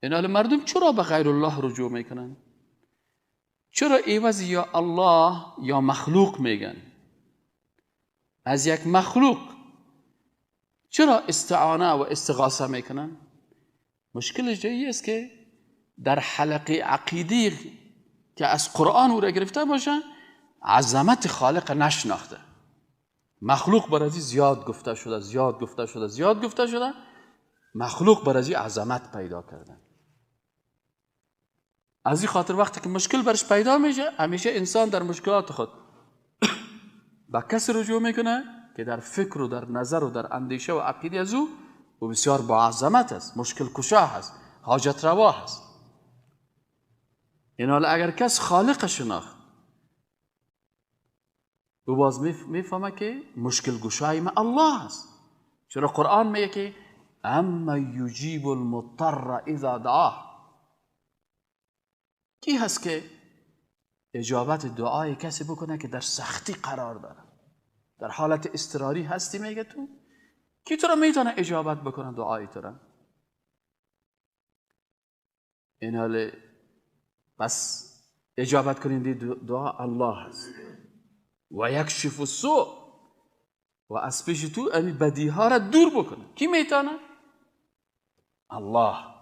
این حال مردم چرا به غیر الله رجوع میکنن؟ چرا عوض یا الله یا مخلوق میگن؟ از یک مخلوق چرا استعانه و استغاثه میکنن؟ مشکل جایی است که در حلقه عقیدی که از قرآن او را گرفته باشه عظمت خالق نشناخته. مخلوق بر ازی زیاد گفته شده، زیاد گفته شده، زیاد گفته شده، مخلوق بر ازی عظمت پیدا کرده. از این خاطر وقتی که مشکل برش پیدا میشه، همیشه انسان در مشکلات خود به کسی رجوع میکنه که در فکر و در نظر و در اندیشه و عقیده از او بسیار با عظمت است، مشکل کشا هست، حاجت روا هست. این حال اگر کس خالق شناخت، او باز میفهمه که مشکل گشای ما الله است. چرا قرآن میگه که اما یجیب المضطر اذا دعاه. کی هست که اجابت دعای کسی بکنه که در سختی قرار داره، در حالت اضطراری هستی؟ میگه تو کی تو را میتونه اجابت بکنه دعای تو را؟ این حال پس اجابت کننده دعا الله هست. و یکشف السوء، و از پیش تو امی بدی ها را دور بکنه. کی میتونه؟ الله.